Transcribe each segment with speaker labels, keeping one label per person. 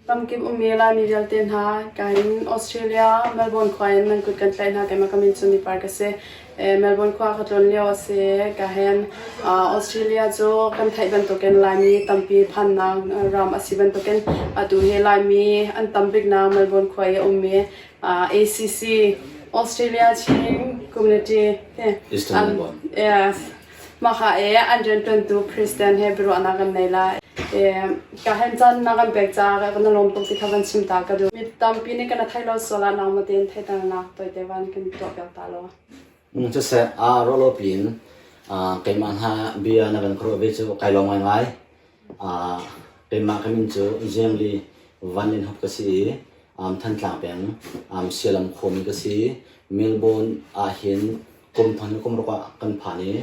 Speaker 1: Ramkip ummi Laimi vialte hna, ka in Australia, Melbourne khua in nan kut kan tlaih hna. Keimah ka min cu Nipar ka si. Melbourne khua ka tlawn lio a si. Ka hen Australia cu kan theih bantukin Laimi tampi phannak ram a si bantukin atu hi Laimi an tam biknak Melbourne khua i a ummi ACC, Australia Chin Community.
Speaker 2: Eastern Melbourne.
Speaker 1: Yes. Mahka i an rianṭuantu President he biaruahnak kan nei lai. Ka hen caan na kan pek caah kan i lawm tuk ti kha van chim ta ka duh. Mi tampi nih kan i theih lo sual ah nangmah tein theihternak tawite van kan tuahpiak ta law.
Speaker 2: Siseh, aa ruah lo piin keimah hna bia na kan ka ruah ve cu kai lawm ngaingai. Keimah ka min cu Zengli Van Lin Hup ka si i Thantlang peng Sialam khuami ka si. Melbourne ahhin kum thong hi kum ruk ah kan phan i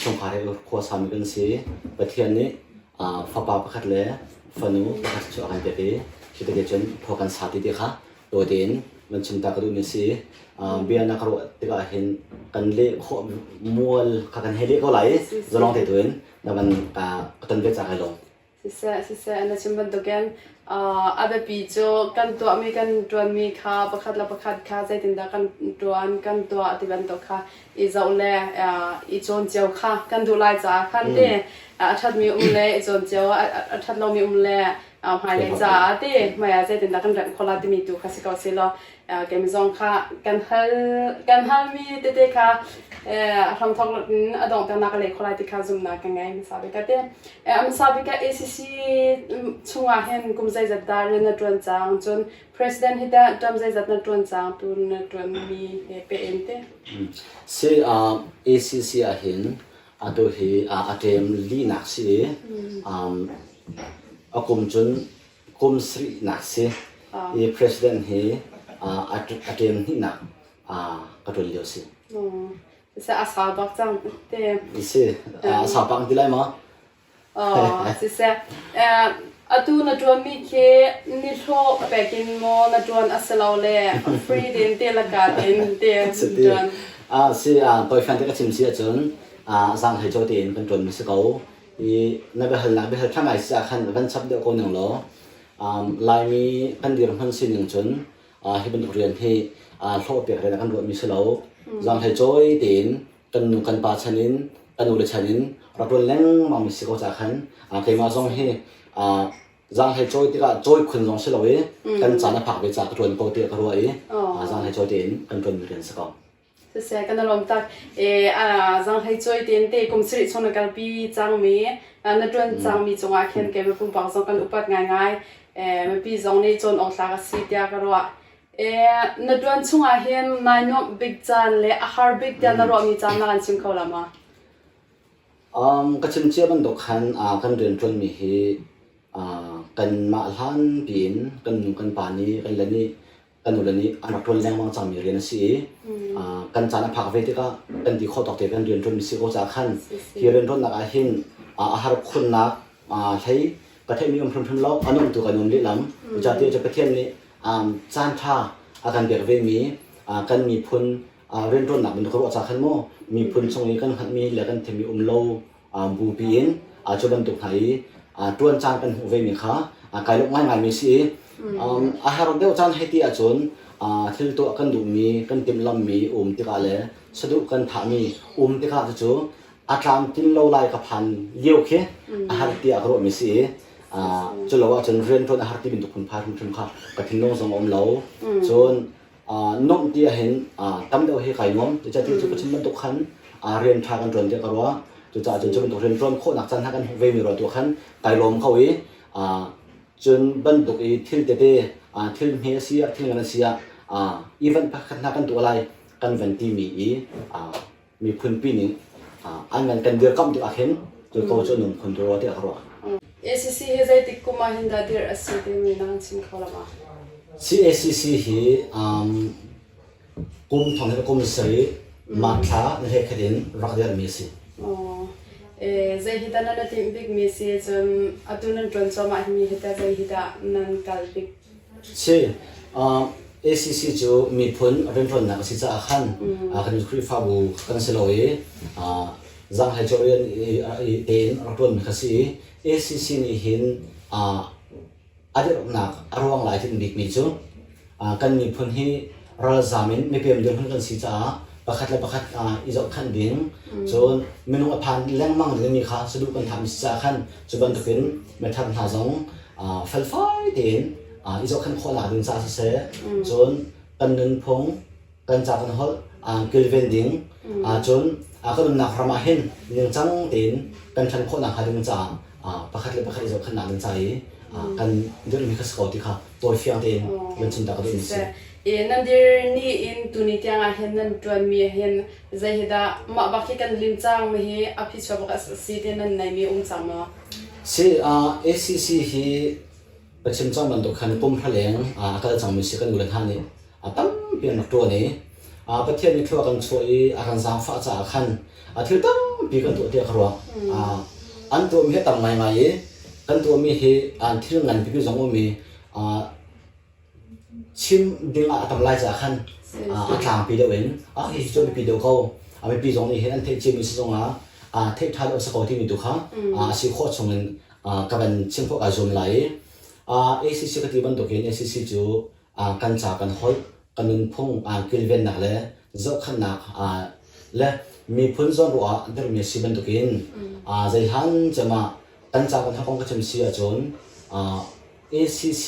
Speaker 2: chungkhar he khua sami kan si. Pathian nih fapa pakhat le fanu pakhat cu a kan pek i khi te cun khua kan sa ti ti kha tawi tein van chim ta ka duhmi a si. Bia na ka ruah tikah hin kan leh khawh mual kha kan hei leh ko lai i zalong te tu in na van ka ton ve ca kai lawm.
Speaker 1: Siseh, siseh, na chim bantukin a biapi cu kan tuahmi kan ṭuanmi kha pakhat le pakhat kha zeitindah kan ṭuan, kan tuah ti bantuk kha i zoh le i cawn cio kha kan duh lai caah khan ti a ṭhatmi um le i cawn cio, a ṭhat lomi um le hmailei caah ti hmai ah zeitindah kan remh khawh lai timi tu kha si ko seh law keimah zong kha kan hal kan halmi tete kha hramthawk in a donghternak ka leh khawh lai ti kha zumhnak ka ngei hmasa bik ka ti. Hmasa bik ah ACC chungah hin kum zeizat dah rian na ṭuan cang? Cun President hi tah term zeizat na ṭuan cang tu na ṭuanmi he pe in te.
Speaker 2: Si ACC ah hin atu hi a ṭem linak si i a kum cun kum sarihnak si i President hi a ṭem hnihnak ka ṭuan lio si.
Speaker 1: Siseh a sau bak cang te.
Speaker 2: Si, a sau bak ti lai maw?
Speaker 1: Siseh, atu na ṭuanmi khi nihlawh pek in maw na ṭuan a si lo le free din te laka din te ṭuan?
Speaker 2: Si, toifiang te ka chim si ahcun zaanghlei caw tein kan ṭuanmi si ko. I na biahalnak biahal ṭha ngai si ah khan van chap deuh ko ning law Laimi kan dirhmun sining cun hi bantuk rian hi hlawh pek rian ah kan ruahmi si lo. Zaanghlei cawi tein kan nu kan pa chan in kan ule chan in rak ṭuan lengmang mi si ko caah khan keimah zong hi zaanghlei cawi tikah cawi khun zong si lo i kan caan a phak ve caah ka ṭuan ko tiah ka ruah i zaanghlei cawi tein kan ṭuanmi rian si ko.
Speaker 1: Siseh, kan i lawm tak. Zanghlei cawi tein te kum sarih chung na kalpi cangmi, na ṭuan cangmi cungah khin keimah pumpak zong kan upat ngaingai. Mipi zong nih cawn awk tlak a si tiah ka ruah. Na ṭuan chungah hin nai nuamh bik caan le a har bik tiah na ruahmi caan na kan chim kho la maw?
Speaker 2: Ka chim cia bantuk khan kan rianṭuanmi hi kanmah hlan piin kan nu kan pa nih kan le nih kan nule nih an rak ṭuan lengmang cangmi rian a si i kan caan a phak ve tikah kan ti khawh tawk te kan rian ṭuanmi si ko caah khan hi rianṭuannak ah hin a har khunnak hlei ka theihmi um hrimhrim lo a nuamh tu kan um lehlam cucaah cu Pathian nih caan ṭha a kan pek vemi kan miphun rianṭuannak bantuk ka ruah caah khan maw miphun chung i kan hngalhmi le kan thimmi um lo bupi in cu bantuk hna i ṭuan caan kan hmuh vemi kha kai lawmh ngaingaimi si i a har deuh caan hei ti ahcun thil tuah kan duhmi kan timhlammi um tikah le saduh kan thahmi um tikah cucu a tlamtlin lo lai ka phan lio khi a har tiah ka ruahmi si i cu lo ahcun rianṭuan a har ti bantuk phunphai hrimhrim kha ka thinlung zong a um lo cun Nuamh ti ahhin tam deuh hi kai nuam. Cucaah cu ka chim bantuk khan rian ṭha kan ṭuan tiah ka ruah. Cucaah cun cu bantuk rian ṭuan khawhnak caan hna kan hmuh vemi ruah tu khan kai lawm kho i cun bantuk i thil tete thil hme a si ah thil ngan a si ah event pakhat hna kan tuah lai kan van timi i miphunpi nih an van kan dirkamh tik ahkhin cu ko cu nung phun rua tiah ka ruah.
Speaker 1: ACC hi zeitik kum ah hin dah dirh a si timi na kan chim kho la ma?
Speaker 2: CACC hi kum thong hi kum sarih March thla ni hlei khat in rak dirhmi a si.
Speaker 1: Zei hi dah nan i timh bikmi si cun atu nan ṭuan cuahmah himi hi teh zei hi dah nan kal bik
Speaker 2: Si. ACC cu miphun rianṭuannak a si caah khan kan Khrihfabu kan si lo i zaanghlei cu rian tein rak ṭuanmi kha si i ACC nih hin. A dirhnak a ruang lai tinh bikmi cu kan miphun hi ralzaam in mipem dirhmun kan si caah pakhat le pakhat i zohkhanh ding, cun minung a phan lengmang dingmi kha saduh kan thahmi si caah khan cu bantukin mithar hna zong felfai tein i zohkhanh khawhnak ding caah siseh, cun kan nunphung kan ca kan holh kilven ding, cun kan umnak ram ah hin ningcang tein kan ṭhan khawhnak hnga ding caah pakhat le pakhat i zohkhenhnak ding ca i kan dirhmi kha si ko ti kha tawifiang tein kan chim ta ka duhmi si.
Speaker 1: I nan dir ni in tuni tiang ah hin nan ṭuanmi hin zei hi dah mah bak hi kan lim cang mi hi a phichuak bak a si ti nan neimi um cang maw?
Speaker 2: Si, ACC hi ka chim cang bantuk khan kum hra leng a kal cangmi si kan nu le hna nih a tampi an rak ṭuan i Pathian nih thlua kan chuah i a kan zaangfah caah khan thil tampi kan tuah tiah ka ruah. An tuahmi hi a tam ngaingai i kan tuahmi hi thil ngan pipi zong um i chim ding ah a tam lai caah khan a tlangpi deuh in hi cu biapi deuh ko. A mipi zong nih hin an theih ciami si zongah theih ṭha deuh a si ko timi tu kha a si khawh chungin ka van chim khawh kaa zuam lai i ACC ka ti bantukin ACC cu kan ca kan holh, kan nunphung kilvennak le zohkhenhnak le miphun zawnruah ah dirhmi a si bantukin zeihlan cem ah kan ca kan holh kong ka chim si ahcun ACC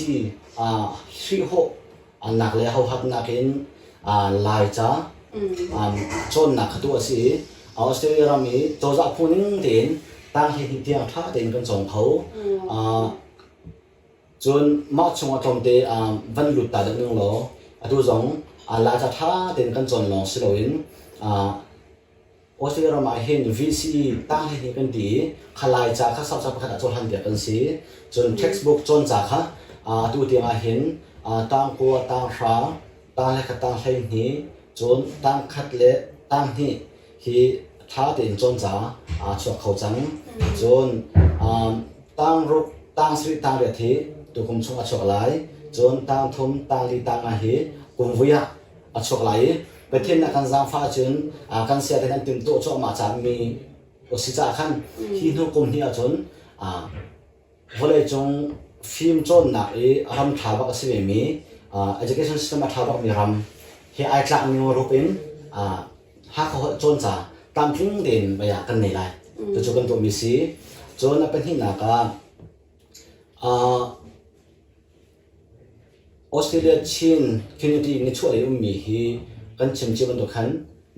Speaker 2: hrihhawh nak le hohatnak in Laica cawnnak kha tuah a si i Australia ram i cozah phu ning tein tang 12 tiang ṭha tein kan cawng kho. Cun mah chungah tlawmte van lut ta deuh ning law atu zong Laica ṭha tein kan cawn lawng si loin Australia ram ah hin VCE tang 12 kan ti i kha Laica kha subject pakhat ah cohlan piak kan si. Cun textbook cawnca kha atu tiang ah hin tang kua, tang hra, tang le khat, tang 12, cun tang khat le tang hnih hi ṭha tein cawnca aa chuak kho cang. Cun tang ruk, tang sarih, tang riat hi tukum chung a chuak lai. Cun tang thum, tang li, tang nga hi kum vui ah a chuak lai i Pathian nih a kan zaangfah ahcun kan sia tein an timhtuah cuahmah cangmi a si caah khan hi hnu kum hnih ahcun vawleicung fimcawnnak i ram ṭha bak a si vemi education system a ṭha bakmi ram he ai tlakmi rup in Hakha holh cawnca tlamtling tein mei ah kan nei lai. Cucu kan tuahmi si. Cun a pahnihnak ah Australia Chin community nichuahlei ummi hi kan chim cio bantuk khan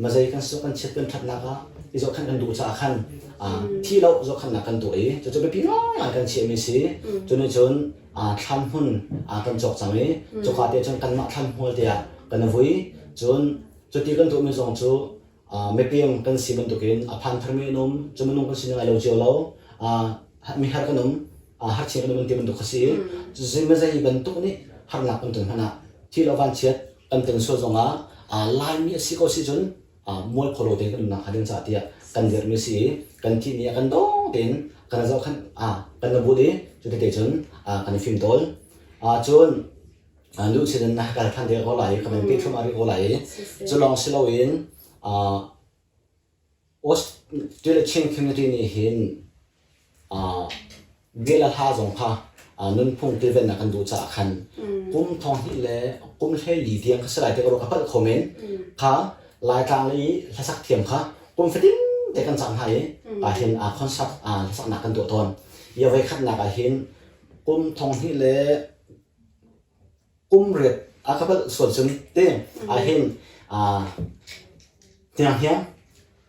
Speaker 2: mazei kan suk kan chiat kan ṭhatnak ah i zohkhenh kan duh caah khan thi lo zohkhenhnak kan tuah i cucu biapi ngaingai kan chiahmi si. Cu nih cun thlan hmun kan cawk cang i cuka te cun kanmah thlan hmual te ah kan i vui. Cun cuti kan tuahmi zong cu mipim kan si bantukin a phan tharmi an um, cu minung kan sining ai lo cio lo, mihar kan um, harchia kan um ti bantuk kha si. Cucu bantuk nih harnak kan ton hmanh ah thi lo vanchiat kan ton sual zongah Laimi a si ko si cun mualpho lo tein kan umnak hnga ding caah tiah kan dirhmi si i kan thih ni ah kan dawng tein kan zohkhenh kan na but i cuti cun kan i fimtawl. Cun nu sin na kal than te ko lai i ka van pe thluahmah rih ko lai i cu lawng si loin Australia Chin community nih hin bia le hla zong kha nunphung kilvennak kan duh caah khan kum thong hnih le kum 14 tiang kha si lai te ka ruah ka palh kho men kha Laitlang lei i hlasak thiam kha kum fatin te kan cang hna i ah hin concert hlasaknak kan tuah tawn. I a voikhatnak ah hin kum thong hnih le kum riat a ka palh sual cun te ah hin hniang hniang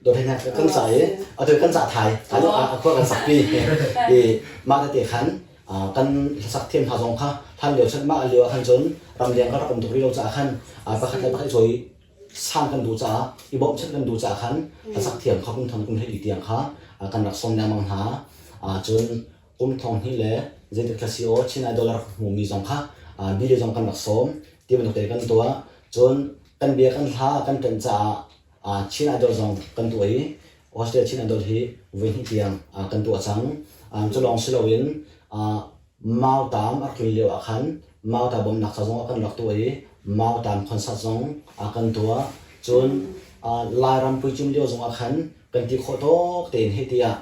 Speaker 2: dawthinak kan ca i atu kan ca thai a khua kan sakpi i mah tete khan kan hlasak thiam hna zong kha hlan lio chan mah lio ah khan cun ramleng kan rak um tuk rih lo caah khan pakhat le pakhat i cawi san kan duh caah i bawmhchanh kan duh caah khan hlasak thiam kha kum thong kum hlei tiang kha kan rak sawm lengmang hna cun kum thong hnih le zeitik thla si aw Chin Idol a rak hmumi zong kha bile zong kan rak sawm ti bantuk te kan tuah cun kan bia kan hla kan ṭanh caah Chin Idol zong kan tuah i Australia Chin Idol hi voi hnih tiang kan tuah cang. Cu lawng si loin Mautam a rak tlun lio ah khan Mauta bawmhnak ca zong ah kan rak tuah i Mautam concert zong kan tuah. Cun Lairam puicim lio zong ah khan kan ti khawh tawk tein heh tiah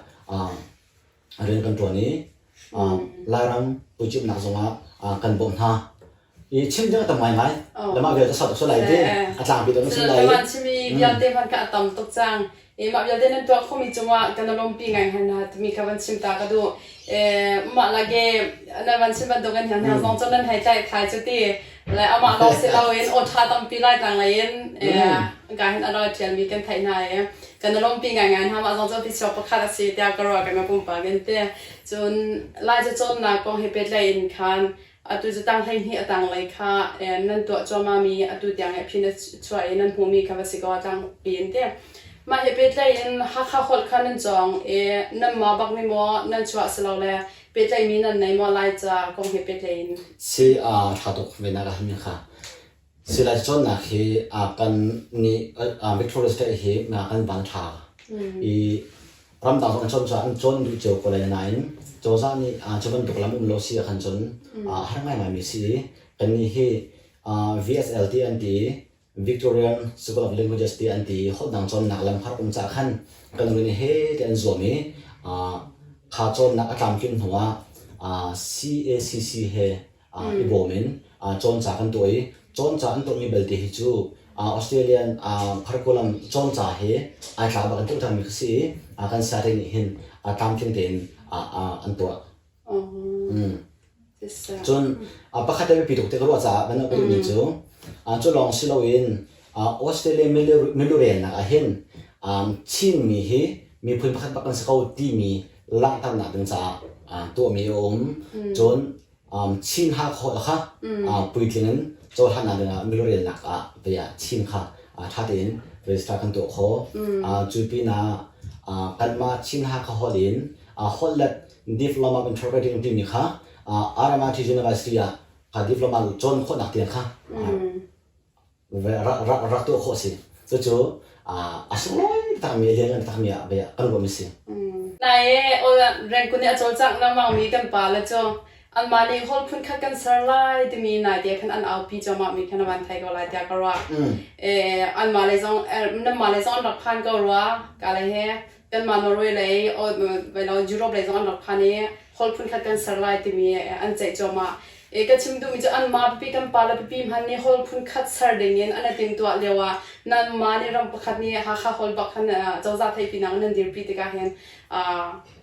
Speaker 2: rian kan ṭuan i. Lairam puicimhnak zongah kan bawmh hna. I chim ding a tam ngaingai. Lamah vialte sa tuk lai ti. A tlangpi deuh na chim lai.
Speaker 1: Lamah chimi vialte hman ka a tam tuk cang. I mah vialte nan tuah khomi cungah kan lawmpi ngai han na timi kha van chim ta ka duh. Mah lage nan van chim bantuk in hian zong cu nan hei tlaih thai cu ti. Le amah lawng si loin aw ṭha tampi lai tlang lei in ka hin a roi ṭhialmi kan theih hna i kan lawmpi ngaingai hna. Mah zong cu ti pakhat a si tiah ka ruah kan pumpak in te. Cun Lai cacawnnak kong he pehtlaih in khan atu cu tang 12 a tanglei kha nan tuah cuahmahmi atu tiang i a phi na chuah i nan hmuhmi kha va si ko a tlangpi in ti. Mah he pehtlaih in Hakha holh kha nan cawng i nanmah bak nih maw nan chuah si lo le pehtlaihmi nan nei maw Laica kong he pehtlaih in?
Speaker 2: Si aa ṭha tuk ve nak ah hin kha. Si lai cawnnak hi kan nih Victoria State hi nga kan van ṭha i ramdang zong an cawn caah an cawn duh cio ko lai nain cozah nih cu bantuk lam um lo si ahkhan cun har ngaingaimi si i kannih hi VSL ti an ti i Victorian School of Languages ti an ti i holh dang cawnnak lam har um caah khan kan nu nih he ti an zuam i kha cawnnak a tlamtlin hnuah CACC he i bawm in cawnca kan tuah i cawnca an tuahmi belte hi cu Australian curriculum cawnca he ai tla bak in tuah ṭhanmi kha si i kan sayate nih hin tlamtling tein an tuah. Cun pakhat a biapi tuk ti ka ruah caah kan ka duhmi cu cu lawng si loin Australia milurelnak ah hin Chinmi hi miphun pakhat bak kan si ko timi langhternak ding caah tuahmi a um. Cun Chin Hakha holh kha puitling in cohlannak dingah milurelnak ah vei ah Chin kha ṭha tein register kan tuah khawh. Cu pinah kanmah Chin Hakha holh in holhlet Diploma of Interpreting timi kha RMIT University ah kha diploma cawn khawhnak tiang kha rak tuah khawh a si. Cucu a sunglawi takmi, a lianngan takmi ah kan ruahmi si.
Speaker 1: Nai Rengkun nih a cawlcangh lengmang mi kan pa le cu anmah nih holh phunkhat kan ser lai timi naite khan an aupi cuahmah mi khan a van thei ko lai tiah ka ruah. Anmah lei zong nanmah lei zong an rak phan ko rua ka lei he kanmah Norway lei Europe lei zong an rak phan i holh phunkhat kan ser lai timi an ceih cuahmah. I ka chim duhmi cu anmah pipi kan pa le pipi hmanh nih holh phunkhat ser ding in an i timhtuah lio ah nanmah nih ram pakhat nih Hakha holh bak khan cozah theihpinak in nan dirpi tikah hin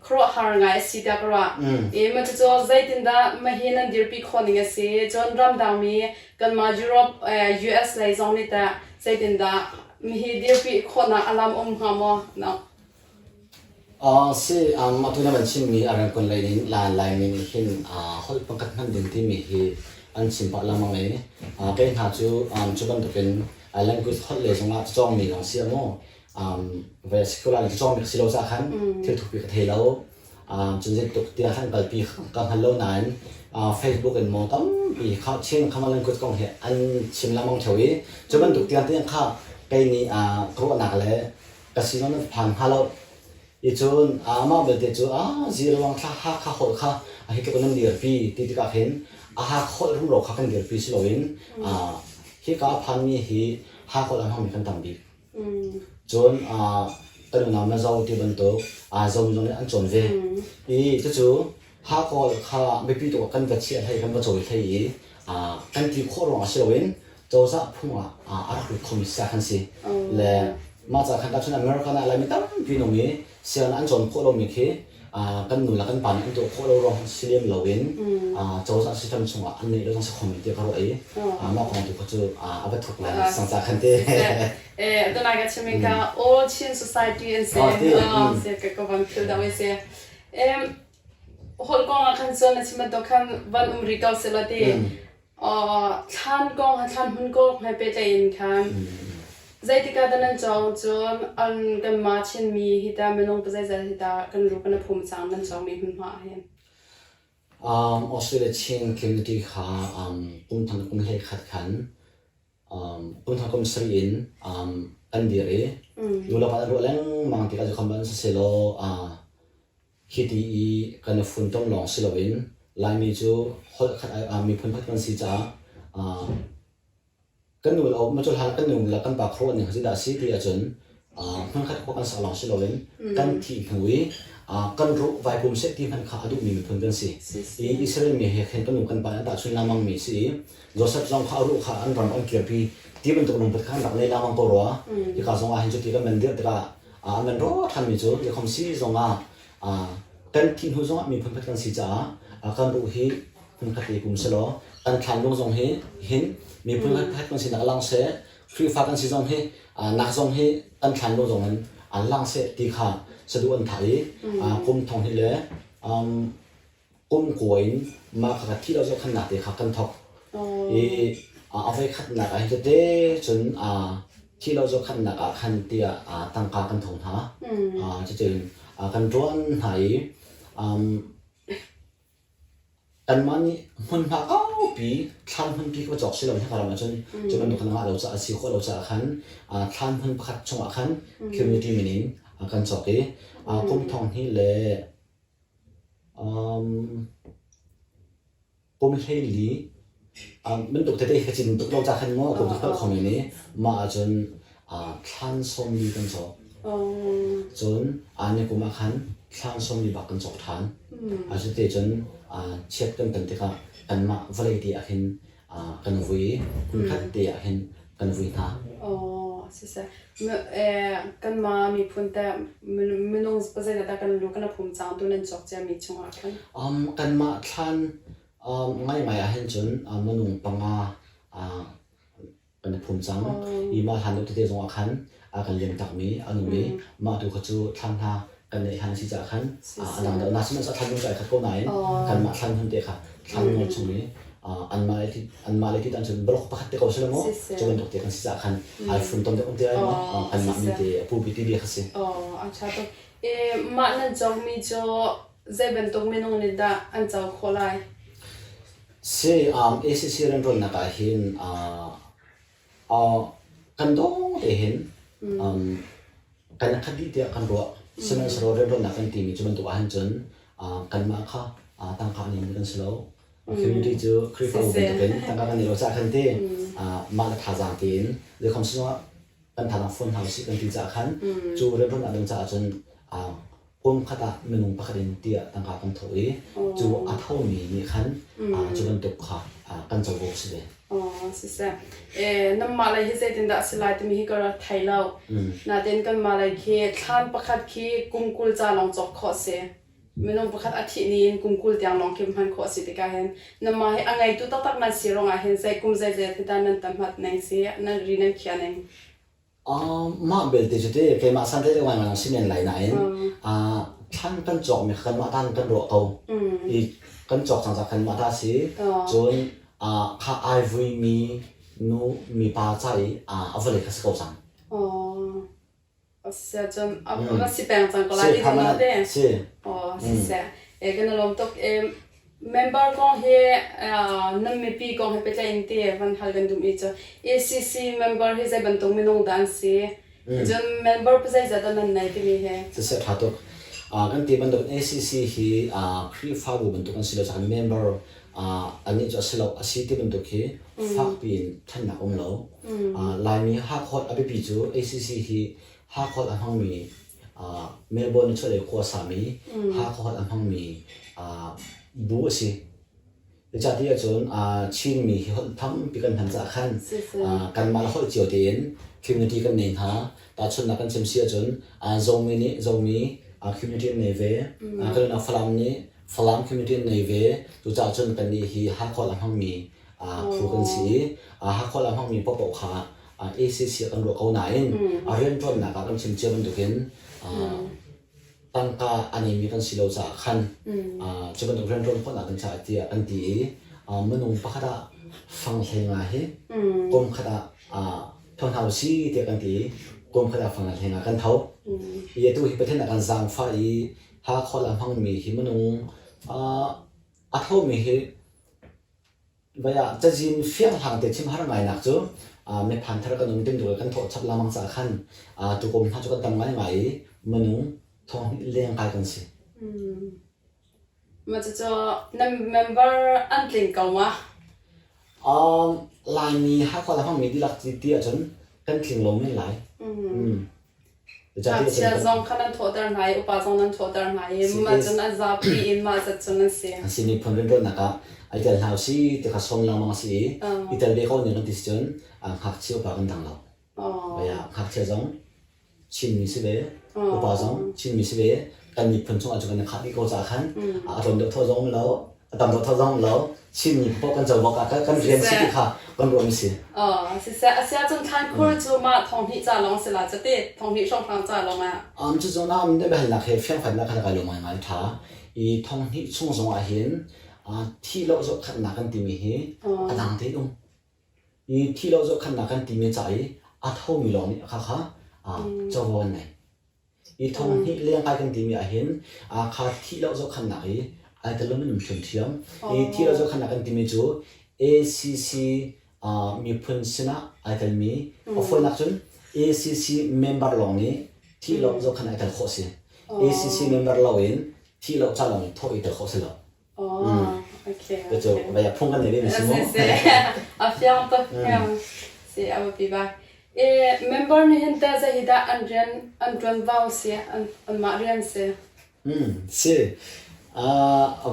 Speaker 1: khuaruahhar ngai a si tiah ka ruah. I mah cucu zeitindah mahi nan dirpi khawh ning a si? Cun ramdangmi kanmah Europe, US lei zong nih teh zeitindah mihi dirpi khawhnak a lam um hnga maw? No.
Speaker 2: Si, atu na van chimmi a rengkun lei in Laimi nih hin holh pakhat hman ding timi hi an chim pah lengmang i kei hna cu cu bantukin language holh lei zongah cawngmi zong si maw ve secular in cawngmi ka si lo caah khan thil thukpi ka thei lo. Cun zeitluk tiah khan kalpi ka hngal lo nain Facebook in maw tampi kha Chin common language kong hi an chim lengmang theo i cu bantuk tiang tiang kha kei nih ka ruahnak le ka sin an phan hnga lo. I cun amah belte cu a ziruang thla Hakha holh kha a hi tluk in an dirpi ti tikah khin a Hakha holh rumro kha kan dirpi si loin hika a phanmi hi Hakha holh a hmangmi kan tam bik. Cun kan unau na zo ti bantuk Zomi zong nih an cawn ve. I cucu Hakha holh kha biapi tuk ah kan va chiah hlei kan va cawi hlei i kan ti khawh ruangah si loin cozah phung ah a rak lut khomi sa khan si. Le mah ca khan cun American ah Laimi tampi nung i sianginn an cawn khawh lomi khi kan nu le kan pa nih an tuah khawh lo ruang si lem loin cozah system chungah an neih lo zong si kho men tiah ka ruah i mah kong tu kha cu a va thuk lai sang ca khan te.
Speaker 1: Eh, tunai ka chim ka All Chin Society an se. Se ka ka van phil da se. Em holh kong ah khan cun na chim bantuk khan van um ri ko selaw ti. Thlan kong thlan hmun kong he pehtlaih in khan zeitik ah dah nan cawng cun an kanmah Chinmi hi tah minung pazeizat hi tah kan ru kan i phum cang nan cawngmi hmunhma ah hin?
Speaker 2: Australia Chin community kha kum thong kum hlei khat khan kum thong kum sarih in an dir i nu le pa an ruah lengmang tikah cu khan siselaw Hiti i kan i funtom lawng si loin Laimi cu holh khat miphun khat kan si caah kan nu le cu hlan kan nu le kan pa khuaruah ning zeidah a si ti ahcun hmunkhat khua kan sak lawng si loin kan thih hnu i Kan ruh vai pum seh ti hmanh kha a duhmi miphun kan si. I Israel mi he khin kan nu kan pa an tahchun lengmang mi si i Joseph zong kha a ruh kha an ram an kirpi ti bantuk lungput kha an rak nei lengmang ko rua. Hika zong ah hin cuti kan van dirh tikah an van rawh ṭhanmi cu Jacob si zong ah kan thih hnu zongah miphun khat kan si caah kan ruh hi hmunkhat te pum selaw kan thlanlung zong hi hin miphun khat kan sinak lang seh Khrihfa kan si zong hi nak zong hi kan thlanlung zong in an lang seh ti kha saduh an thah i kum thong hi le kum kua in mah kha thi lo zohkhannak te kha kan thawk i a voi khatnak ah hin tete cun thi lo zohkhannak ah khan tiah tangka kan thong hna. Cutin kan ṭuan hna i kanmah nih hmunhma kaupi thlan hmunpi kha cawk si lo hika ram ahcun cu bantuk khan ngah lo caah si khawh lo caah khan thlan hmun pakhat chungah khan community min in kan cawk i kum thong hnih le Kum 14 bantuk tete ka cin tuk lo ca khan maw kum hngalh kho men i mah ahcun thlan sawmli kan cawk. Cun ni kum ah khan thlan sawmli bak kan cawk ṭhan. Cuti cun chiat kan ton tikah kanmah vawlei te ah khin kan vui i hmunkhat te ah hin kan vui hna.
Speaker 1: Aw, siseh. Kanmah miphun teh minung zeidah kan lu kan phum cang tu nan cawk ciami chungah khan?
Speaker 2: Kanmah thlan ngaingai ah hin cun minung panga kan i phum cang. I mah hlan deuh tete zongah khan a kan liam takmi an um i mah tu kha cu thlan hna kan neih hlan a si caah khan a dang deuh. Na sihmanhsehlaw thlan lung cu ai khat ko nain kanmah thlan hmun te kha thlan nawl chung i anmah le anmah le ti tan cun block pakhat te ko si lo maw cu bantuk te kan si caah khan ai funtom deuh te ai maw kanmah min te a pupi ti bia kha si.
Speaker 1: Oh, a ṭha tuk. E, mah nan cawkmi cu zei bantuk minung nih dah an co khawh lai?
Speaker 2: Si, ACC rianṭuannak ah hin kan dawng te hin kan khat dih tiah kan ruah. Sihmanhsehlaw rianṭuannak kan timi cu bantuk ahhin cun kanmah kha tangka a neimi kan si lo. Community cu Khrihfabu bantukin tangka kan nei lo caah khan ti mah le thazaang tein zeikhom si zongah kan thazaang fon hna usih kan ti caah khan cu rianṭuannak ding caah cun kum khat ah minung pakhat in tiah tangka kan thawh i cu a thomi nih khan cu bantuk kha kan covo a si ve.
Speaker 1: Siseh. Nanmah lei hi zeitindah a si lai timi hi ka rak thei lo. Nain kanmah lei khi thlan pakhat khi kum 20 ca lawng cawk khawh a si. Minung pakhat a thih ni in kum 20 tiang lawng khi hman khawh a si tikah hin nanmah hi a ngeitu taktak nan si ruangah hin zei kum zeizet hi dah nan tahmat ning si, nan ri nan khiah ning?
Speaker 2: Mah belte cu ti keimah santlaih deuh ngaingai si men lai nain thlan kan cawkmi kha kanmah ta in kan ruah ko. I kan cawk cang caah kanmah ta a si. Cun kha ai vuimi nu mipa ca i a vawlei kha si ko cang.
Speaker 1: Siacun a si peng cang ko lai ti te.
Speaker 2: Si.
Speaker 1: Siseh. E kan i lawm tuk. Member kong hi nan mipi kong he pehtlaih in ti van hal kan duhmi cu ACC member hi zei bantuk minung dah an si? Cun member zeizat dah nan nei timi hi?
Speaker 2: Siseh ṭha tuk. Kan ti bantuk ACC hi Khrihfabu bantuk an si lo caah member annih cu a si lo a si ti bantuk hi fakpi in ṭhennak um lo. Laimi Hakha a biapi cu ACC hi Hakha a hmangmi Melbourne chuahlei khua sami Hakha holh a hmangmi bu a si. Zeicahtiah cun Chinmi hi holh tampi kan hman caah khan kanmah le holh cio tein community kan nei hna. Tahchunhnak kan chim si ahcun Zomi nih Zomi community an nei ve. Kan unau Falam nih Falam community an nei ve. Cucaah cun kannih hi Hakha holh a hmangmi phu kan si i Hakha holh a hmangmi paohpaoh kha ACC kan ruah ko nain a rianṭuannak ah kan chim cia bantukin tangka a neimi kan si lo caah khan cu bantuk rianṭuan khawhnak ding caah tiah kan ti i minung pakhat ah fang hlei nga hi kum khat ah tho hna usih tiah kan ti i kum khat ah fang hlei nga kan tho. I atu hi Pathian ah kan zaangfah i Hakha a hmangmi hi minung a thomi hi Vai ah cazin fianghlang te chim har ngainak cu miphan thar kan um timtuk i kan thawh chap lengmang caah khan tukum hna cu kan tam ngaingai i minung thong leng kai kan si.
Speaker 1: Mah cucu nan member an tling ko ma?
Speaker 2: Laimi Hakha le hmangmi dihlak ti ahcun kan tling lo men lai.
Speaker 1: Ngakchia zong kha nan thawhter hna i upa zong nan thawhter hna i mah cun an zapi in mah zat cun an si.
Speaker 2: An si miphun rianṭuannak ah i tel hna usih ti kha sawm lengmang a si i i tel ve ko ning kan ti si cun ngakchia upa kan dang lo. Ngakchia zong Chinmi si ve, upa zong Chinmi si ve, kan miphun chungah cun kan i khah dih ko caah khan a tlawm deuh thaw zong um lo, a tam deuh thaw zong um lo, Chinmi paoh kan covo ah kan rian si ti kha kan ruahmi si.
Speaker 1: Siseh, a siah cun thlankhur cu mah thonghnih ca lawng si la cati, thonghnih hrawnghrang ca lawng ah.
Speaker 2: Cu zawn ah na biahalnak he fiangfainak kha kai lawm ngaingai ṭha. I thonghnih chung zong ah hin thi lo zohkhenhnak kan timi hi a dang tein um. I thi lo zohkhenhnak kan timi ca i a thomi lawng nih khakha covo an ngei. I thonghnih lengkai kan timi ahhin kha thih lo zohkhenhnak i ai tel lomi an um ṭhiamṭhiam. I thih lo zohkhenhnak kan timi cu ACC miphun sinah ai telmi, a fawinak cun ACC member lawng nih thih lo zohkhenh ai tel khawh si. ACC member loin thih lo ca lawng thawh i tel khawh si lo.
Speaker 1: Oh, okay.
Speaker 2: Cucu vai phung kan nei ve mi si mu.
Speaker 1: A fiang tuk fiang. Si a biapi bak. E member nih hin teh zei hi dah an rian an ṭuanvo si an anmah rian si?
Speaker 2: Si.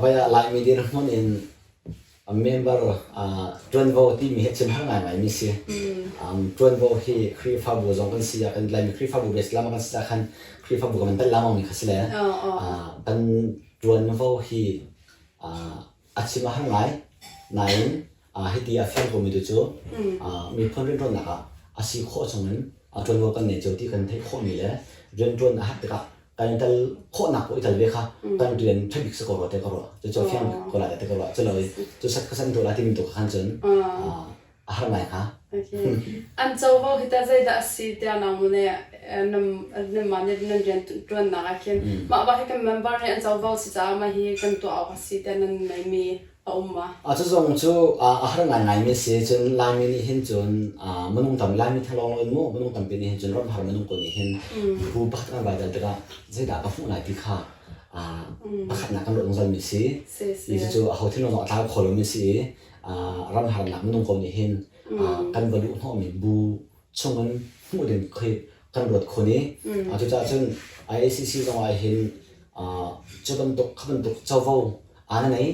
Speaker 2: Vai ah Laimi dirhmun in member ṭuanvo timi hi chim har ngaingai mi si. Ṭuanvo hi Khrihfabu zong kan si ah kan Laimi Khrihfabu base lam kan si ah khan Khrihfabu kan tel lamang mi kha si le kan ṭuanvo hi a chim a har ngai. Nain hiti a fiang komi tu cu miphun rianṭuannak ah a si khawh chungin ṭuanvo kan nei cio ti kan theih khawhmi le rianṭuan a herh tikah kan i tel khawhnak paoh i tel ve kha kan rian ṭhabik si ko rua ti ka ruah. Cucu a fiang ko lai ti ka ruah. Culo i cu sat kha san tuah lai timi tu kha khan cun a har ngai hnga.
Speaker 1: An covo hi tah zeidah a si tiah nang mu nih nanmah nih nan rian ṭuannak ah khin mah bak hi kan member nih an covo si caah mah hi kan tuah awk a si tiah nan neihmi a um ma?
Speaker 2: Cu zong cu a har ngaingaimi a si. Cun Laimi nih hin cun minung tam Laimi theng lawng loin mu minung tampi nih hin cun ramhar minung ko nih hin bu pakhat kan vai dal tikah zeidah ka hmuh lai ti kha pakhatnak kan ruah zungzalmi a si. Hi cucu aho thinlung zong a tlau kho lomi a si i ram harnak minung ko nih hin kan va luh hnawhmi bu chungin hmuh ding khi kan ruat khun i cucaah cun IACC zong ah hin cu bantuk kha bantuk covo aa na nei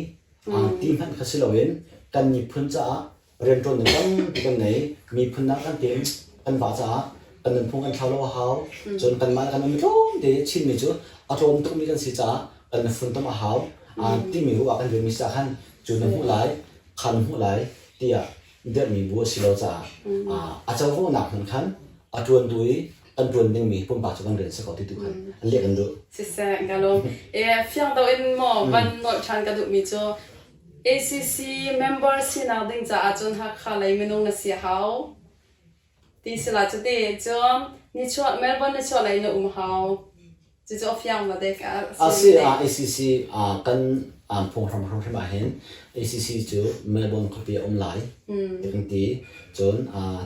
Speaker 2: ti hmanh kha si loin kan miphun caah rianṭuan ding tampi kan nei miphun dang kan tim kan vah caah kan nunphung kan thlau lo a hau cun kanmah le kan um tlawmte Chinmi cu a tlawm tukmi kan si caah kan funtom a hau timi ruah ah kan dirmi si ah khan cu na hmuh lai kha na hmuh lai tiah dirhmi bu a si lo caah a covonak hmanh khan a ṭuantu i kan ṭuan dingmi pumpak cu kan rian si ko ti tu khan an leh kan duh.
Speaker 1: Siseh ka lawm. E fiang do in maw van nolh ṭhan ka duhmi cu ACC member sinak ding caah cun Hakha lei minung na si hau. Ti si la cuti cun nichuah Melbourne nichuah lei na um hau. Cucu a fiang ma dek
Speaker 2: a si ACC kan phunghram hrimhrim ah hin ACC cu Melbourne khuapi a um lai ti kan ti. Cun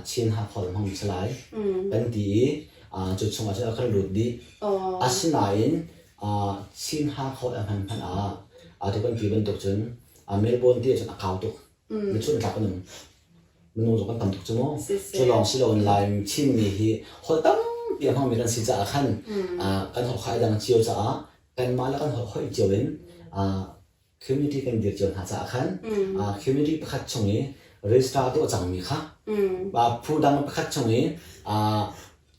Speaker 2: Chin Hakha hmang si lai kan ti i cu chungah cun a kan lut dih. Asinain Chin Hakha a hman hmanh ah atu kan ti bantuk cun Melbourne ti ahcun a kau tuk. Michun tlak an um. Minung zong kan tam tuk cu mu. Cu lawng si loin Laim Chinmi hi holh tampi a hmangmi kan si caah khan kan holh kha ai dang cio caah kanmah le kan holh hoih cio in community kan dir cio hna caah khan community pakhat chung i register tuah cangmi kha phu dang pakhat chung i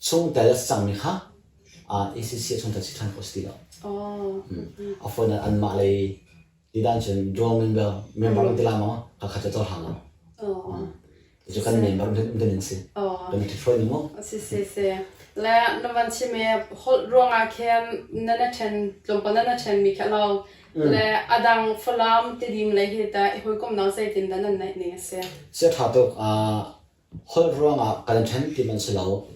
Speaker 2: chungtel a si cangmi kha ACC chungtel si ṭhan khawh si ti lo. A phone anmah lei Tidan cun dual member member kan ti la maw? Ka khat cu cohlang lo. Cu kan member um um ning si. Kan i hruai ning mu.
Speaker 1: Si si si. Le na van chim i holh ruangah khin na na ṭhen tlawmpal na na ṭhen mi kha lo. Le adang Falam Tidim lei hi ta i hawikomnak zeitin dah nan neih ning a si?
Speaker 2: Sia ṭha tuk. Holh ruangah kan ṭhen ti man si lo.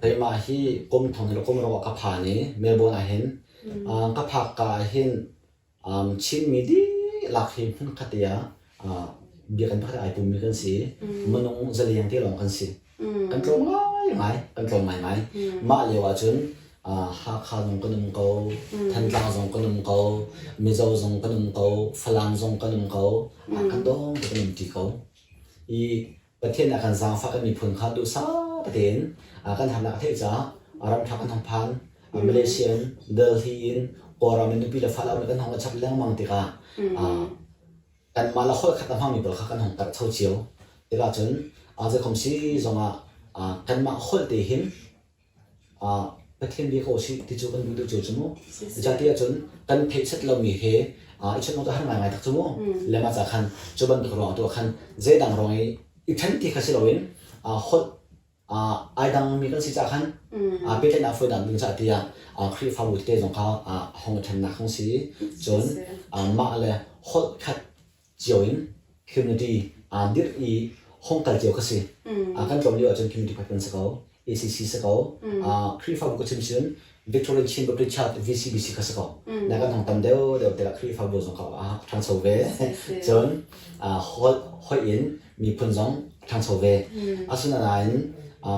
Speaker 2: Keimah hi kum thong le kum ruk ah ka phan i Melbourne ah hin ka phak ka ah hin Chinmi dihlak hi hmunkhat te ah biakinn pakhat ai pummi kan si. Minung zaleng te lawng kan si. Kan tlawm ngaingai, kan tlawm ngaingai. Mah lio ahcun Hakha zong kan um ko, Thantlang zong kan um ko, Mizo zong kan um ko, Falam zong kan um ko, kan dawng te kan um ṭi ko. I Pathian a kan zaangfah kan miphun kha duhsah tein kan harnak a theih caah Ramṭha kan hong phan. Malaysia in, Delhi in, Kawlram in nupi le fale kan hong i chap lengmang tikah kanmah le holh khat a hmangmi pawl kha kan hong karhcho cio. Tikah cun zeikhom si zongah kanmah holh te hin Pathian bia ko usih ti cu kan duh deuh cio cu mu. Zeicahtiah cun kan theih set lomi he i chawnh awk cu a har ngaingai tak cu mu. Le mah ca khan cu bantuk ruangah tu ah khan zeidang ruang i i ṭhen ti kha si loin holh ai dangmi kan si caah khan pehtlaihnak fawinak ding caah tiah Khrihfabu tete zong kha hong i ṭhennak hong si. Cun mah le holh khat cio in community aa dirh i hong kal cio kha si. Kan tlawm lio ahcun community pakhat kan si ko. ACC si ko. Khrihfabu ka chim cun Victorian Chin Baptist Church VCBC kha si ko. Na kan hong tam deuh deuh tikah Khrihfabu zong kha a ṭhangcho ve. Cun holh in miphun zong a ṭhangcho ve. Asinain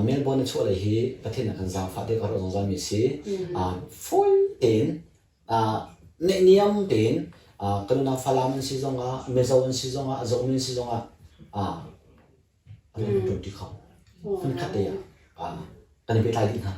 Speaker 2: Melbourne a chuah lei hi Pathian a kan zaangfah te ka ruah zungzal mi si. Fawi tein Neihniam tein kan unau Falam an si zongah, Mizo an si zongah, Zomi an si zongah an kan ṭuanṭi kho. Hmunkhat te ah kan i pehtlai dih hna.